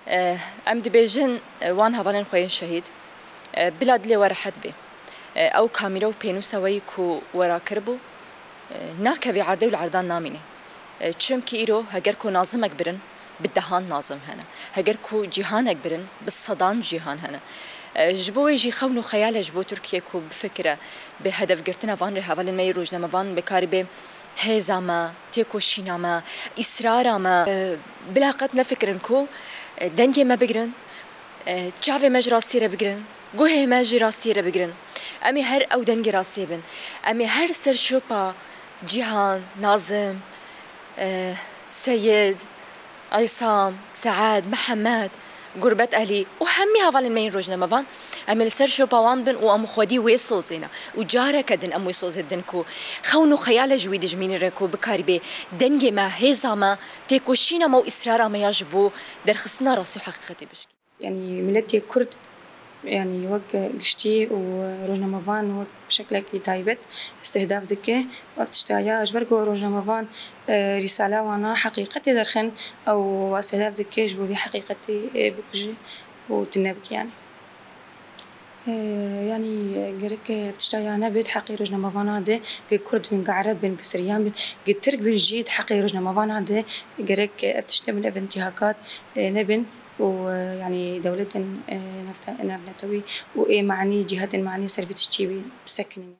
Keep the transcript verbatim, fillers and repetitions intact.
Eh, em dibêjin, eh, wan hevalên xwe yên şehîd, eh, bila dilê we rehet bê. Eh, ew kamîre û pênûsa we yî ku we rakiribû, eh, nakevê erdê û li erdan namîne. Eh, çimkî îro heger ku nazimek birin, bi dehan nazim hene. Heger ku cîhanek birin, bi sedan cîhan hene. Eh, ji bo wê jî xewn û xeyal e ji bo Tirkiye ku bifikire, bi hedefgirtina van rêhevalên me yê rojnamevan bi karî bê hêza me, têkoşîna me, îsrara me. Eh, bila qet nefikirin ku, eh, dengê me bigirin, eh, çavê me ji rastiyê re bigirin, guhê me ji rastiyê re bigirin. Em ê her ew dengê rastiyê bin. Em ê her serşopa Cîhan, Nazim, eh, Seyid, Îsam, Seed, Mihemed, Gurbet Elî û hemî hevalên me yên rojnamevan, em ê li ser şopa wan bin û em xwedî wê sozê ne. Û careke din em wê sozê didin ku xewn û xeyal e ji wî dijmînê re ku bikarîbê dengê me, hêza me, têkoşîna me û îsrara me ya ji bo derxistina rastî û heqîqetê bişkî. Yanî miletê Kurd, yanî wek giştî û rojnamevan wek bi şeklekî taybet îstihdaf dike. Ev tişta ya ji ber ku rojnamevan, e, rîsala wana heqîqetê derxin, ew wa îstihdaf dike ji bo vî heqîqetê, e, bikuje û tune bike yanî. E, yanî gerek, e, tişta ya nebit heqê rojnamevana de, ge Kurd bin, ge Ereb bin, ge Siryan bin, ge Tirk bin jî heqê rojnamevana de gerek, e, ev tişt nebin, ev intîhakat, e, nebin. û, e, yanî dewletên, e, nefte-, navnetewî û ê manî, cîhatên manî ser vî tiştî bisekinin.